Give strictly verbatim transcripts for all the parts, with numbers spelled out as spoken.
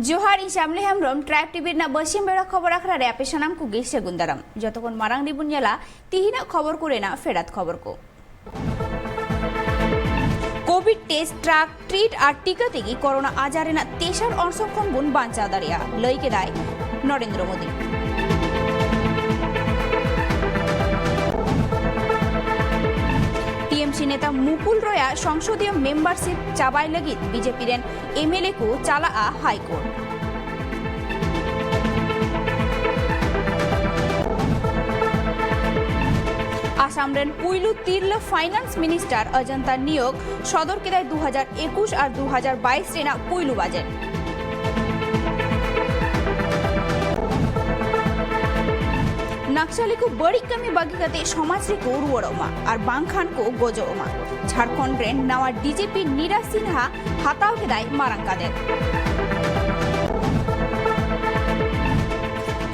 ᱡᱚᱦᱟᱨ, ᱤᱧ ᱥᱟᱢᱞᱤ Hembrom, tribe TV ᱨᱮᱱᱟᱜ ᱵᱟᱹᱥᱭᱟᱹᱢ ᱵᱮᱲᱟ ᱠᱷᱚᱵᱚᱨ ᱟᱠᱷᱲᱟ ᱨᱮ ᱟᱯᱮ ᱥᱟᱱᱟᱢ ᱠᱚᱜᱮ ᱥᱟᱹᱜᱩᱱ ᱫᱟᱨᱟᱢ᱾ ᱡᱚᱛᱚ ᱠᱷᱚᱱ ᱢᱟᱨᱟᱝ ᱨᱮᱵᱚᱱ ᱧᱮᱞᱟ ᱛᱤᱦᱤᱧᱟᱜ ᱠᱷᱚᱵᱚᱨ ᱠᱚᱨᱮᱱᱟᱜ ᱯᱷᱮᱰᱟᱛ ᱠᱷᱚᱵᱚᱨ ᱠᱚ᱾ ᱠᱳᱵᱷᱤᱰ ᱴᱮᱥᱴ, ᱴᱨᱟᱠ, ᱴᱨᱤᱴ ᱟᱨ ᱴᱤᱠᱟ ᱛᱮᱜᱮ ᱠᱳᱨᱳᱱᱟ ᱟᱡᱟᱨ ᱨᱮᱱᱟᱜ ᱛᱮᱥᱟᱨ ᱚᱨᱥᱚᱝ ᱠᱷᱚᱱ ᱵᱚᱱ ᱵᱟᱧᱪᱟᱣ ᱫᱟᱲᱮᱭᱟᱜᱼᱟ, ᱞᱟᱹᱭ ᱠᱮᱫᱟᱭ ᱱᱚᱨᱮᱱᱫᱨᱚ ᱢᱳᱫᱤ᱾ ᱴᱤ ᱮᱢ ᱥᱤ ᱱᱮᱛᱟ ᱢᱩᱠᱩᱞ ᱨᱚᱭᱟᱜ ᱥᱚᱝᱥᱚᱫᱤᱭᱚ ᱢᱮᱢᱵᱟᱨᱥᱤᱯ ᱪᱟᱵᱟᱭ ᱞᱟᱹᱜᱤᱫ ᱵᱤ ᱡᱮ ᱯᱤ ᱨᱮᱱ ᱮᱢ ᱮᱞ ᱮ ᱠᱚ ᱪᱟᱞᱟᱜᱼᱟ ᱦᱟᱭ ᱠᱳᱨᱴ᱾ ᱟᱥᱟᱢ ᱨᱮᱱ ᱯᱩᱭᱞᱩ ᱛᱤᱨᱞᱟᱹ ᱯᱷᱟᱭᱱᱟᱱᱥ ᱢᱤᱱᱤᱥᱴᱟᱨ ᱚᱡᱚᱱᱛᱟ ᱱᱤᱭᱳᱜᱽ ᱥᱚᱫᱚᱨ ᱠᱮᱫᱟᱭ ᱫᱩ ᱦᱟᱡᱟᱨ ᱮᱠᱩᱥ ᱟᱨ ᱫᱩ ᱦᱟᱡᱟᱨ ᱵᱟᱭᱤᱥ ᱨᱮᱱᱟᱜ ᱯᱩᱭᱞᱩ ᱵᱟᱡᱮᱴ᱾ ᱱᱟᱠᱥᱟᱞᱤ ᱠᱚ ᱵᱟᱹᱲᱤᱡ ᱠᱟᱹᱢᱤ ᱵᱟᱹᱜᱤ ᱠᱟᱛᱮ ᱥᱚᱢᱟᱡᱽ ᱨᱮᱠᱚ ᱨᱩᱣᱟᱹᱲᱚᱜ ᱢᱟ ᱟᱨ ᱵᱟᱝᱠᱷᱟᱱ ᱠᱚ ᱜᱚᱡᱚᱜ ᱢᱟ᱾ ᱡᱷᱟᱲᱠᱷᱚᱸᱰ ᱨᱮᱱ ᱱᱟᱣᱟ ᱰᱤ ᱡᱤ ᱯᱤ ᱱᱤᱨᱟᱡᱽ ᱥᱤᱱᱦᱟ ᱦᱟᱛᱟᱣ ᱠᱮᱫᱟᱭ ᱢᱟᱨᱟᱝ ᱠᱟᱫᱮᱨ᱾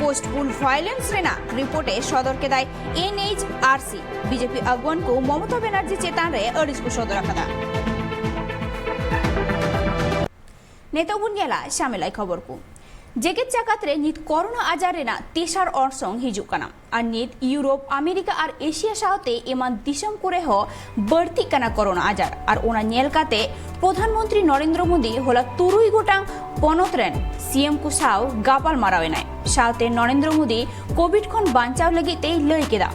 ᱯᱳᱥᱴ ᱯᱩᱞ ᱵᱷᱟᱭᱞᱮᱱᱥ ᱨᱮᱱᱟᱜ ᱨᱤᱯᱳᱨᱴ ᱮ ᱥᱚᱫᱚᱨ ᱠᱮᱫᱟᱭ ᱮᱱ ᱮᱭᱤᱪ ᱟᱨ ᱥᱤ᱾ ᱵᱤ ᱡᱮ ᱯᱤ ᱟᱜᱩᱣᱟᱱ ᱠᱚ ᱢᱚᱢᱚᱛᱟ ᱵᱮᱱᱟᱨᱡᱤ ᱪᱮᱛᱟᱱ ᱨᱮ ᱟᱹᱲᱤᱥ ᱠᱚ ᱥᱚᱫᱚᱨ ᱟᱠᱟᱫᱟ᱾ ᱱᱤᱛᱚᱜ ᱵᱚᱱ ᱧᱮᱞᱟ ᱥᱟᱢᱮᱞᱟᱭ ᱠᱷᱚᱵᱚᱨ ᱠᱚ᱾ ᱡᱮᱜᱮᱛ ᱡᱟᱠᱟᱛ ᱨᱮ ᱱᱤᱛ ᱠᱳᱨᱳᱱᱟ ᱟᱡᱟᱨ ᱨᱮᱱᱟᱜ ᱛᱮᱥᱟᱨ ᱚᱨᱥᱚᱝ ᱦᱤᱡᱩᱜ ᱠᱟᱱᱟ ᱟᱨ ᱱᱤᱛ ᱤᱭᱩᱨᱳᱯ, ᱟᱢᱮᱨᱤᱠᱟ ᱟᱨ ᱮᱥᱤᱭᱟ ᱥᱟᱶᱛᱮ ᱮᱢᱟᱱ ᱫᱤᱥᱚᱢ ᱠᱚᱨᱮ ᱦᱚᱸ ᱵᱟᱹᱲᱛᱤᱜ ᱠᱟᱱᱟ ᱠᱳᱨᱳᱱᱟ ᱟᱡᱟᱨ᱾ ᱟᱨ ᱚᱱᱟ ᱧᱮᱞ ᱠᱟᱛᱮ ᱯᱨᱚᱫᱷᱟᱱ ᱢᱚᱱᱛᱨᱤ ᱱᱚᱨᱮᱱᱫᱨᱚ ᱢᱳᱫᱤ ᱦᱚᱞᱟ ᱛᱩᱨᱩᱭ ᱜᱚᱴᱟᱝ ᱯᱚᱱᱚᱛ ᱨᱮᱱ ᱥᱤ ᱮᱢ ᱠᱚ ᱥᱟᱶ ᱜᱟᱯᱟᱞ ᱢᱟᱨᱟᱣ ᱮᱱᱟᱭ᱾ ᱥᱟᱶᱛᱮ ᱱᱚᱨᱮᱱᱫᱨᱚ ᱢᱳᱫᱤ ᱠᱳᱵᱷᱤᱰ ᱠᱷᱚᱱ ᱵᱟᱧᱪᱟᱣ ᱞᱟᱹᱜᱤᱫ ᱛᱮᱭ ᱞᱟᱹᱭ ᱠᱮᱫᱟ,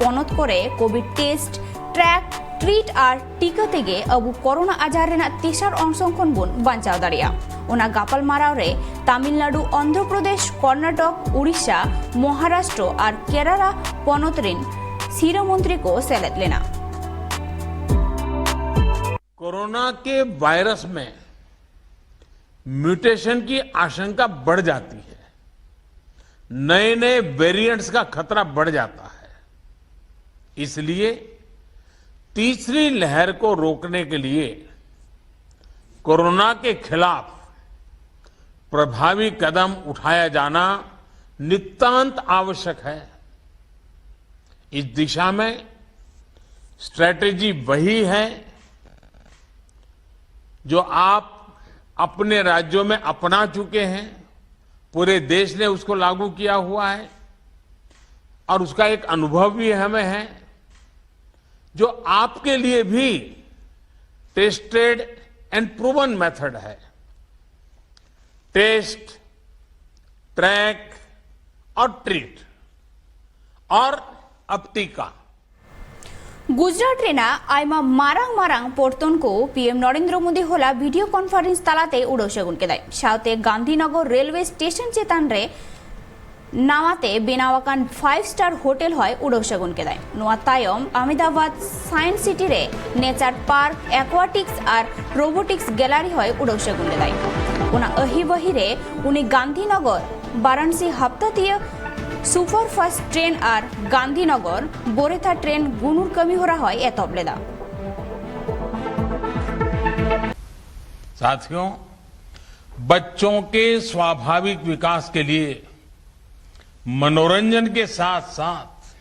ᱯᱚᱱᱚᱛ ᱠᱚᱨᱮ ᱠᱳᱵᱷᱤᱰ ᱴᱮᱥᱴ, ᱴᱨᱟᱠ, ᱴᱨᱤᱴ ᱟᱨ ᱴᱤᱠᱟ ᱛᱮᱜᱮ ᱟᱵᱚ ᱠᱳᱨᱳᱱᱟ ᱟᱡᱟᱨ ᱨᱮᱱᱟᱜ ᱛᱮᱥᱟᱨ ᱚᱨᱥᱚᱝ ᱠᱷᱚᱱ ᱵᱚᱱ ᱵᱟᱧᱪᱟᱣ ᱫᱟᱲᱮᱭᱟᱜᱼᱟ᱾ ᱚᱱᱟ ᱜᱟᱯᱟᱞᱢᱟᱨᱟᱣ ᱨᱮ ᱛᱟᱢᱤᱞᱱᱟᱲᱩ, ᱚᱱᱫᱷᱨᱚ ᱯᱨᱚᱫᱮᱥ, ᱠᱚᱨᱱᱟᱴᱚᱠ, ᱩᱲᱤᱥᱥᱟ, ᱢᱚᱦᱟᱨᱟᱥᱴᱨᱚ ᱟᱨ ᱠᱮᱨᱟᱞᱟ ᱯᱚᱱᱚᱛ ᱨᱤᱱ ᱥᱤᱨᱟᱹ ᱢᱚᱱᱛᱨᱤ ᱠᱚ ᱥᱮᱞᱮᱫ ᱞᱮᱱᱟ᱾ कोरोना के वायरस में म्यूटेशन की आशंका बढ़ जाती है, नए नए वेरिएंट्स का खतरा बढ़ जाता है। इसलिए तीसरी लहर को रोकने के लिए कोरोना के खिलाफ प्रभावी कदम उठाया जाना नितांत आवश्यक है। इस दिशा में स्ट्रेटजी वही है जो आप अपने राज्यों में अपना चुके हैं, पूरे देश ने उसको लागू किया हुआ है और उसका एक अनुभव भी हमें है, जो आपके लिए भी टेस्टेड एंड प्रूवन मेथड है। टेस्ट, ट्रैक और ट्रीट और अब टीका। ᱜᱩᱡᱽᱨᱟᱴ ᱨᱮᱱᱟᱜ ᱟᱭᱢᱟ ᱢᱟᱨᱟᱝ ᱢᱟᱨᱟᱝ ᱯᱚᱨᱛᱚᱱ ᱠᱚ ᱯᱤ ᱮᱢ ᱱᱚᱨᱮᱱᱫᱨᱚ ᱢᱳᱫᱤ ᱦᱚᱞᱟ ᱵᱷᱤᱰᱤᱭᱳ ᱠᱚᱱᱯᱷᱟᱨᱮᱱᱥ ᱛᱟᱞᱟᱛᱮ ᱩᱰᱟᱹᱣ ᱥᱟᱹᱜᱩᱱ ᱠᱮᱫᱟᱭ᱾ ᱥᱟᱶᱛᱮ ᱜᱟᱱᱫᱷᱤᱱᱚᱜᱚᱨ ᱨᱮᱞᱣᱮ ᱥᱴᱮᱥᱚᱱ ᱪᱮᱛᱟᱱ ᱨᱮ ᱱᱟᱣᱟᱛᱮ ᱵᱮᱱᱟᱣ ᱟᱠᱟᱱ ᱯᱷᱟᱭᱤᱵᱷ ᱥᱴᱟᱨ ᱦᱳᱴᱮᱞ ᱦᱚᱸᱭ ᱩᱰᱟᱹᱣ ᱥᱟᱹᱜᱩᱱ ᱠᱮᱫᱟᱭ᱾ ᱱᱚᱣᱟ ᱛᱟᱭᱚᱢ ᱟᱦᱢᱮᱫᱟᱵᱟᱫ ᱥᱟᱭᱮᱱᱥ ᱥᱤᱴᱤ ᱨᱮ ᱱᱮᱪᱟᱨ ᱯᱟᱨᱠ, ᱮᱠᱣᱟᱴᱤᱠᱥ ᱟᱨ ᱨᱳᱵᱳᱴᱤᱠᱥ ᱜᱮᱞᱟᱨᱤ ᱦᱚᱸᱭ ᱩᱰᱟᱹᱣ ᱥᱟᱹᱜᱩᱱ ᱞᱮᱫᱟᱭ᱾ ᱚᱱᱟ ᱟᱹᱦᱤ ᱵᱟᱹᱦᱤ ᱨᱮ ᱩᱱᱤ ᱜᱟᱱᱫᱷᱤᱱᱚᱜᱚᱨ ᱵᱟᱨᱟᱱᱥᱤ ᱦᱟᱯᱛᱟᱛᱤᱭᱟᱹ ᱥᱩᱯᱟᱨ ᱯᱷᱟᱥᱴ ᱴᱨᱮᱱ ᱟᱨ ᱜᱟᱱᱫᱷᱤᱱᱚᱜᱚᱨ ᱵᱳᱨᱮᱛᱷᱟ ᱴᱨᱮᱱ ᱜᱩᱱᱩᱨ ᱠᱟᱹᱢᱤ ᱦᱚᱨᱟ ᱦᱚᱸᱭ ᱮᱛᱚᱦᱚᱵ ᱞᱮᱫᱟ᱾ साथियों, बच्चों के स्वाभाविक विकास के लिए मनोरंजन के साथ साथ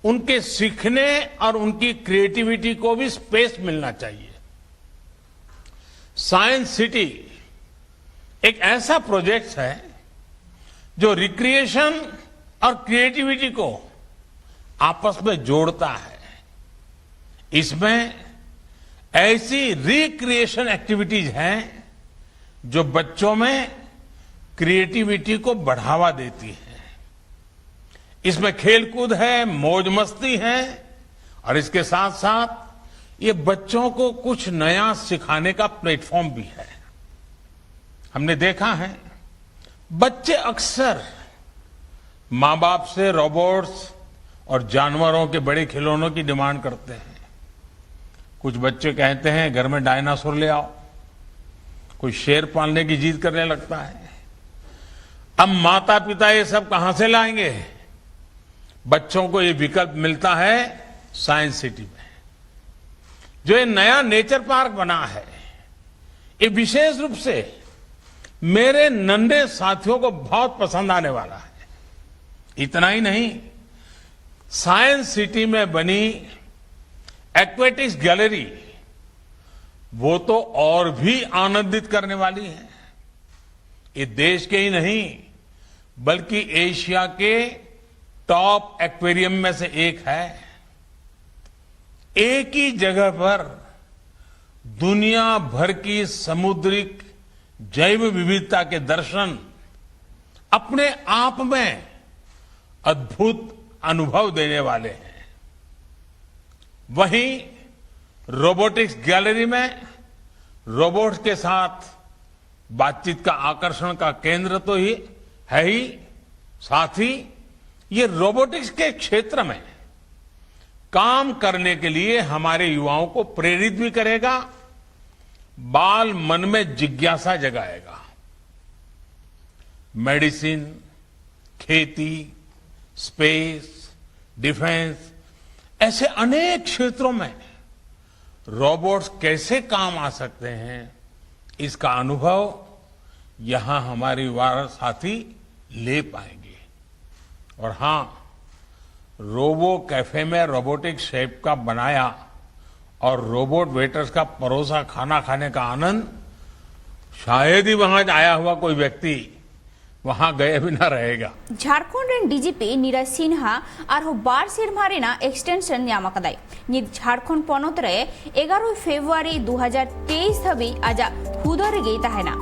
उनके सीखने और उनकी क्रिएटिविटी को भी स्पेस मिलना चाहिए। साइंस सिटी एक ऐसा प्रोजेक्ट है जो रिक्रिएशन और क्रिएटिविटी को आपस में जोड़ता है। इसमें ऐसी रिक्रिएशन एक्टिविटीज हैं जो बच्चों में क्रिएटिविटी को बढ़ावा देती है। इसमें खेलकूद है, मौज मस्ती है और इसके साथ साथ ये बच्चों को कुछ नया सिखाने का प्लेटफॉर्म भी है। हमने देखा है, बच्चे अक्सर माँ बाप से रोबोट्स और जानवरों के बड़े खिलौनों की डिमांड करते हैं। कुछ बच्चे कहते हैं, "घर में डायनासोर ले आओ।" कोई शेर पालने की जिद करने लगता है। अब माता पिता ये सब कहां से लाएंगे? बच्चों को ये विकल्प मिलता है साइंस सिटी में। जो ये नया नेचर पार्क बना है, ये विशेष रूप से मेरे नन्हे साथियों को बहुत पसंद आने वाला है। इतना ही नहीं, साइंस सिटी में बनी एक्वेटिक्स गैलरी वो तो और भी आनंदित करने वाली है। ये देश के ही नहीं, बल्कि एशिया के टॉप एक्वेरियम में से एक है। एक ही जगह पर दुनिया भर की समुद्रिक जैव विविधता के दर्शन अपने आप में अद्भुत अनुभव देने वाले हैं। वहीं रोबोटिक्स गैलरी में रोबोट्स के साथ बातचीत का आकर्षण का केंद्र तो ही है ही, साथ ही ये रोबोटिक्स के क्षेत्र में काम करने के लिए हमारे युवाओं को प्रेरित भी करेगा, बाल मन में जिज्ञासा जगाएगा। मेडिसिन, खेती, स्पेस, डिफेंस, ऐसे अनेक क्षेत्रों में रोबोट्स कैसे काम आ सकते हैं, इसका अनुभव यहां हमारे युवा साथी ले पाएंगे। और हां, रोबो कैफे में रोबोटिक शेफ का बनाया और रोबोट वेटर्स का परोसा खाना खाने का आनंद शायद ही वहां आया हुआ कोई व्यक्ति वहां गए बिना रहेगा। ᱡᱷᱟᱲᱠᱷᱚᱸᱰ ᱨᱮᱱ ᱰᱤᱡᱤᱯᱤ ᱱᱤᱨᱟᱡᱽ ᱥᱤᱱᱦᱟ ᱟᱨᱦᱚᱸ ᱵᱟᱨ ᱥᱮᱨᱢᱟ ᱨᱮᱱᱟᱜ ᱮᱠᱥᱴᱮᱱᱥᱚᱱ ᱧᱟᱢ ᱟᱠᱟᱫᱟᱭ᱾ ᱱᱤᱛ ᱡᱷᱟᱲᱠᱷᱚᱸᱰ ᱯᱚᱱᱚᱛ ᱨᱮ ᱮᱜᱟᱨᱚᱭ ᱯᱷᱮᱵᱽᱨᱩᱣᱟᱨᱤ ᱫᱩ ᱦᱟᱡᱟᱨ ᱛᱮᱭᱤᱥ ᱫᱷᱟᱹᱵᱤᱡ ᱟᱡᱟᱜ ᱦᱩᱫᱟᱹ ᱨᱮᱜᱮᱭ ᱛᱟᱦᱮᱱᱟ᱾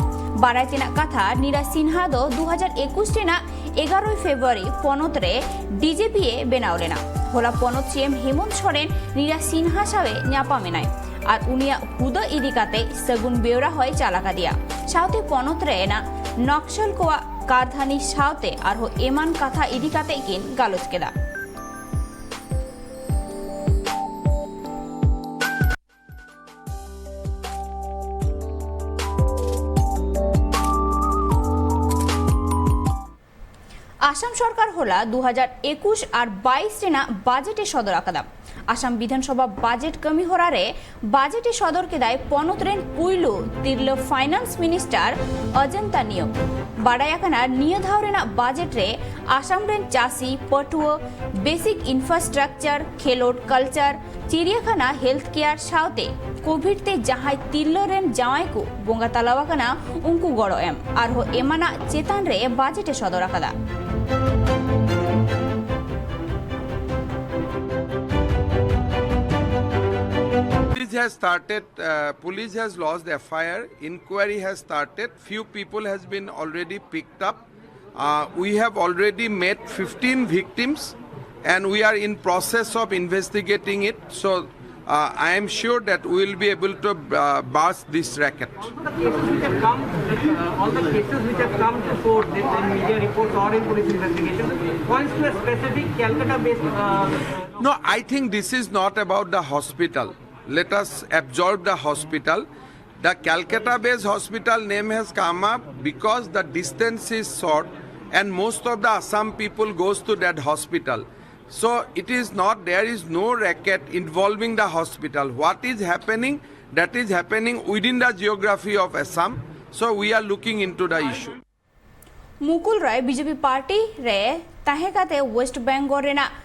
ᱵᱟᱲᱟᱭ ᱛᱮᱱᱟᱜ ᱠᱟᱛᱷᱟ, ᱱᱤᱨᱟᱡᱽ ᱥᱤᱱᱦᱟ ᱫᱚ ᱫᱩ ᱦᱟᱡᱟᱨ ᱮᱠᱩᱥ ᱨᱮᱱᱟᱜ ᱮᱜᱟᱨᱚᱭ ᱯᱷᱮᱵᱽᱨᱩᱣᱟᱨᱤ ᱯᱚᱱᱚᱛ ᱨᱮ ᱰᱤᱡᱤᱯᱤ ᱮ ᱵᱮᱱᱟᱣ ᱞᱮᱱᱟ᱾ ᱦᱚᱞᱟ ᱯᱚᱱᱚᱛ ᱥᱤ ᱮᱢ ᱦᱮᱢᱚᱱᱛ ᱥᱚᱨᱮᱱ ᱱᱤᱨᱟᱡᱽ ᱥᱤᱱᱦᱟ ᱥᱟᱶ ᱮ ᱧᱟᱯᱟᱢ ᱮᱱᱟᱭ ᱟᱨ ᱩᱱᱤᱭᱟᱜ ᱦᱩᱫᱟᱹ ᱤᱫᱤ ᱠᱟᱛᱮ ᱥᱟᱹᱜᱩᱱ ᱵᱮᱣᱨᱟ ᱦᱚᱸᱭ ᱪᱟᱞ ᱟᱠᱟᱫᱮᱭᱟ᱾ ᱥᱟᱶᱛᱮ ᱯᱚᱱᱚᱛ ᱨᱮᱱᱟᱜ ᱱᱚᱠᱥᱚᱞ ᱠᱚᱣᱟᱜ ᱠᱟᱨᱫᱷᱟᱱᱤ ᱥᱟᱶᱛᱮ ᱟᱨᱦᱚᱸ ᱮᱢᱟᱱ ᱠᱟᱛᱷᱟ ᱤᱫᱤ ᱠᱟᱛᱮ ᱠᱤᱱ ᱜᱟᱞᱚᱪ ᱠᱮᱫᱟ᱾ ᱟᱥᱟᱢ ᱥᱚᱨᱠᱟᱨ ᱦᱚᱞᱟ ᱫᱩ ᱦᱟᱡᱟᱨ ᱮᱠᱩᱥ ᱟᱨ ᱵᱟᱭᱤᱥ ᱨᱮᱱᱟᱜ ᱵᱟᱡᱮᱴ ᱮ ᱥᱚᱫᱚᱨ ᱟᱠᱟᱫᱟ᱾ ᱟᱥᱟᱢ ᱵᱤᱫᱷᱟᱱ ᱥᱚᱵᱷᱟ ᱵᱟᱡᱮᱴ ᱠᱟᱹᱢᱤ ᱦᱚᱨᱟ ᱨᱮ ᱵᱟᱡᱮᱴ ᱮ ᱥᱚᱫᱚᱨ ᱠᱮᱫᱟᱭ ᱯᱚᱱᱚᱛ ᱨᱮᱱ ᱯᱩᱭᱞᱩ ᱛᱤᱨᱞᱟᱹ ᱯᱷᱟᱭᱱᱟᱱᱥ ᱢᱤᱱᱤᱥᱴᱟᱨ ᱚᱡᱚᱱᱛᱟ ᱱᱤᱭᱚᱢ᱾ ᱵᱟᱰᱟᱭ ᱟᱠᱟᱱᱟ, ᱱᱤᱭᱟᱹ ᱫᱷᱟᱣ ᱨᱮᱱᱟᱜ ᱵᱟᱡᱮᱴ ᱨᱮ ᱟᱥᱟᱢ ᱨᱮᱱ ᱪᱟᱹᱥᱤ, ᱯᱟᱹᱴᱷᱩᱣᱟᱹ, ᱵᱮᱥᱤᱠ ᱤᱱᱯᱷᱨᱟᱥᱴᱨᱟᱠᱪᱟᱨ, ᱠᱷᱮᱞᱳᱰ, ᱠᱟᱞᱪᱟᱨ, ᱪᱤᱲᱤᱭᱟᱠᱷᱟᱱᱟ, ᱦᱮᱞᱛᱷ ᱠᱮᱭᱟᱨ ᱥᱟᱶᱛᱮ ᱠᱳᱵᱷᱤᱰ ᱛᱮ ᱡᱟᱦᱟᱸᱭ ᱛᱤᱨᱞᱟᱹ ᱨᱮᱱ ᱡᱟᱶᱟᱭ ᱠᱚ ᱵᱚᱸᱜᱟ ᱛᱟᱞᱟᱣ ᱟᱠᱟᱱᱟ, ᱩᱱᱠᱩ ᱜᱚᱲᱚ ᱮᱢ ᱟᱨᱦᱚᱸ ᱮᱢᱟᱱᱟᱜ ᱪᱮᱛᱟᱱ ᱨᱮ ᱵᱟᱡᱮᱴ ᱮ ᱥᱚᱫᱚᱨ ᱟᱠᱟᱫᱟ᱾ Police has started, uh, police has lodged F I R, inquiry has started, few people has been already picked up. Uh, we have already met fifteen victims and we are in process of investigating it. So, uh, I am sure that we will be able to, uh, bust this racket. All the cases which have come, uh, all the cases which have come to court, in media reports or in police investigation, points to a specific Calcutta-based, uh, No, I think this is not about the hospital. Let us absolve the hospital. The Calcutta-based hospital name has come up because the distance is short and most of the Assam people goes to that hospital. So it is not, there is no racket involving the hospital. What is happening, that is happening within the geography of Assam. So we are looking into the issue. Mukul Roy BJP party ᱨᱮ ᱛᱟᱦᱮᱸ ᱠᱟᱛᱮ West Bengal ᱨᱮᱱᱟᱜ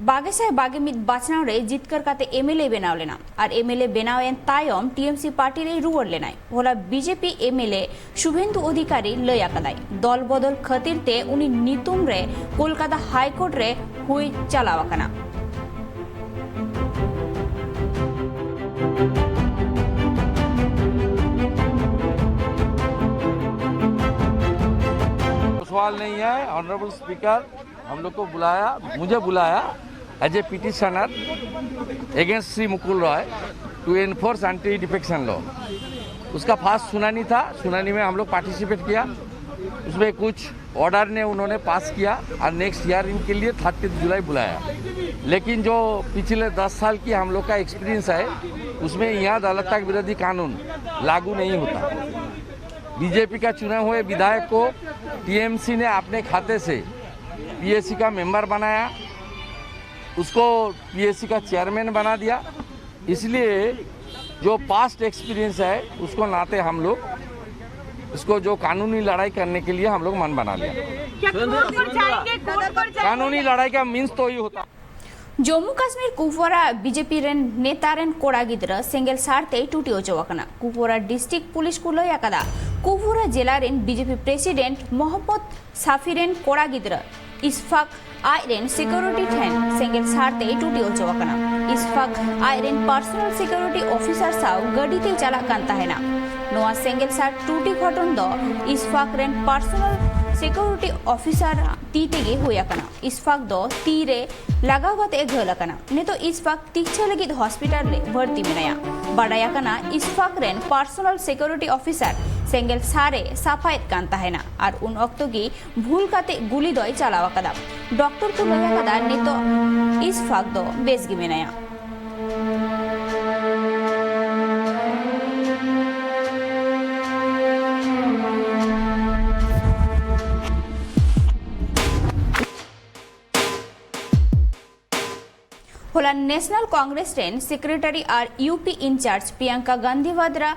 ᱵᱟᱜᱮ ᱥᱟᱭ ᱵᱟᱜᱮ ᱢᱤᱫ ᱵᱟᱪᱷᱱᱟᱣ ᱨᱮ ᱡᱤᱛᱠᱟᱹᱨ ᱠᱟᱛᱮ ᱮᱢ ᱮᱞ ᱮ ᱵᱮᱱᱟᱣ ᱞᱮᱱᱟ ᱟᱨ ᱮᱢ ᱮᱞ ᱮ ᱵᱮᱱᱟᱣ ᱮᱱ ᱛᱟᱭᱚᱢ ᱴᱤ ᱮᱢ ᱥᱤ ᱯᱟᱨᱴᱤ ᱨᱮᱭ ᱨᱩᱣᱟᱹᱲ ᱞᱮᱱᱟᱭ᱾ ᱦᱚᱞᱟ ᱵᱤᱡᱮᱯᱤ ᱮᱢ ᱮᱞ ᱮ ᱥᱩᱵᱷᱮᱱᱫᱩ ᱚᱫᱷᱤᱠᱟᱨᱤ ᱞᱟᱹᱭ ᱟᱠᱟᱫᱟᱭ, ᱫᱚᱞ ᱵᱚᱫᱚᱞ ᱠᱷᱟᱹᱛᱤᱨ ᱛᱮ ᱩᱱᱤ ᱧᱩᱛᱩᱢ ᱨᱮ ᱠᱳᱞᱠᱟᱛᱟ ᱦᱟᱭ ᱠᱳᱨᱴ ᱨᱮ ᱦᱩᱭ ᱪᱟᱞᱟᱣ ᱟᱠᱟᱱᱟ᱾ सवाल नहीं है, ऑनरेबल स्पीकर, हम लोग को बुलाया, मुझे बुलाया as a petitioner against Shri Mukul Roy to enforce anti defection law. उसका फास्ट सुनानी था, सुनानी में हम लोग पार्टिसिपेट किया, उसमें कुछ ऑर्डर ने उन्होंने पास किया और नेक्स्ट हियरिंग के लिए थर्टी जुलाई बुलाया। लेकिन जो पिछले दस साल की हम लोग का एक्सपीरियंस है, उसमें यहाँ दलत विरोधी कानून लागू नहीं होता। बीजेपी का चुने हुए विधायक को टीएमसी ने अपने खाते से पीएसी का मेंबर बनाया, उसको पीएसी का चेयरमैन बना दिया। इसलिए जो पास्ट एक्सपीरियंस है, उसको नाते हम लोग इसको जो कानूनी लड़ाई करने के लिए हम लोग मन बना लिया। क्या कोर्ट पर जाएंगे? कोर्ट पर जाएंगे? कानूनी लड़ाई का मीन्स तो ही होता। ᱡᱚᱢᱢᱩ ᱠᱟᱥᱢᱤᱨ ᱠᱩᱯᱣᱟᱨᱟ ᱵᱤᱡᱮᱯᱤ ᱨᱮᱱ ᱱᱮᱛᱟ ᱨᱮᱱ ᱠᱚᱲᱟ ᱜᱤᱫᱽᱨᱟᱹ ᱥᱮᱸᱜᱮᱞ ᱥᱟᱨ ᱛᱮᱭ ᱴᱩᱴᱤ ᱚᱪᱚ ᱟᱠᱟᱱᱟ᱾ ᱠᱩᱯᱣᱟᱨᱟ ᱰᱤᱥᱴᱨᱤᱠᱴ ᱯᱩᱞᱤᱥ ᱠᱚ ᱞᱟᱹᱭ ᱟᱠᱟᱫᱟ, ᱠᱩᱯᱣᱟᱨᱟ ᱡᱮᱞᱟ ᱨᱮᱱ ᱵᱤᱡᱮᱯᱤ ᱯᱨᱮᱥᱤᱰᱮᱱᱴ ᱢᱚᱦᱚᱢᱢᱚᱫᱽ ᱥᱟᱯᱷᱤ ᱨᱮᱱ ᱠᱚᱲᱟ ᱜᱤᱫᱽᱨᱟᱹ ᱤᱥᱯᱷᱟᱠ ᱟᱡ ᱨᱮᱱ ᱥᱤᱠᱩᱨᱤᱴᱤ ᱴᱷᱮᱱ ᱥᱮᱸᱜᱮᱞ ᱥᱟᱨ ᱛᱮᱭ ᱴᱩᱴᱤ ᱚᱪᱚ ᱟᱠᱟᱱᱟ᱾ ᱤᱥᱯᱷᱟᱠ ᱟᱡ ᱨᱮᱱ ᱯᱟᱨᱥᱚᱱᱟᱞ ᱥᱤᱠᱩᱨᱤᱴᱤ ᱚᱯᱷᱤᱥᱟᱨ ᱥᱟᱶ ᱜᱟᱹᱰᱤ ᱛᱮᱭ ᱪᱟᱞᱟᱜ ᱠᱟᱱ ᱛᱟᱦᱮᱱᱟ᱾ ᱱᱚᱣᱟ ᱥᱮᱸᱜᱮᱞ ᱥᱟᱨ ᱴᱩᱴᱤ ᱜᱷᱚᱴᱚᱱ ᱫᱚ ᱤᱥᱯᱷᱟᱠ ᱨᱮᱱ ᱯᱟᱨᱥᱚᱱᱟᱞ ᱥᱤᱠᱩᱨᱤᱴᱤ ᱚᱯᱷᱤᱥᱟᱨ ᱛᱤ ᱛᱮᱜᱮ ᱦᱩᱭ ᱟᱠᱟᱱᱟ᱾ ᱤᱥᱯᱷᱟᱠ ᱫᱚ ᱛᱤ ᱨᱮ ᱞᱟᱜᱟᱣ ᱠᱟᱛᱮ ᱮ ᱜᱷᱟᱹᱞ ᱟᱠᱟᱱᱟ᱾ ᱱᱤᱛᱚᱜ ᱤᱥᱯᱷᱟᱠ ᱛᱤᱠᱪᱷᱟᱹ ᱞᱟᱹᱜᱤᱫ ᱦᱚᱥᱯᱤᱴᱟᱞ ᱨᱮ ᱵᱷᱚᱨᱛᱤ ᱢᱮᱱᱟᱭᱟ᱾ ᱵᱟᱰᱟᱭ ᱟᱠᱟᱱᱟ, ᱤᱥᱯᱷᱟᱠ ᱨᱮᱱ ᱯᱟᱨᱥᱚᱱᱟᱞ ᱥᱤᱠᱩᱨᱤᱴᱤ ᱚᱯᱷᱤᱥᱟᱨ ᱥᱮᱸᱜᱮᱞ ᱥᱟᱨ ᱮ ᱥᱟᱯᱷᱟᱭᱮᱫ ᱠᱟᱱ ᱛᱟᱦᱮᱱᱟ ᱟᱨ ᱩᱱ ᱚᱠᱛᱚ ᱜᱮ ᱵᱷᱩᱞ ᱠᱟᱛᱮ ᱜᱩᱞᱤ ᱫᱚᱭ ᱪᱟᱞᱟᱣ ᱟᱠᱟᱫᱟ᱾ ᱰᱚᱠᱴᱚᱨ ᱠᱚ ᱞᱟᱹᱭ ᱟᱠᱟᱫᱟ, ᱱᱤᱛᱚᱜ ᱤᱥᱯᱷᱟᱠ ᱫᱚ ᱵᱮᱥ ᱜᱮ ᱢᱮᱱᱟᱭᱟ᱾ ᱦᱚᱞᱟ ᱱᱮᱥᱱᱟᱞ ᱠᱚᱝᱜᱨᱮᱥ ᱨᱮᱱ ᱥᱮᱠᱨᱮᱴᱟᱨᱤ ᱟᱨ ᱤᱭᱩᱯᱤ ᱤᱱᱪᱟᱨᱡᱽ ᱯᱨᱤᱭᱟᱝᱠᱟ ᱜᱟᱱᱫᱷᱤ ᱵᱷᱟᱫᱨᱟ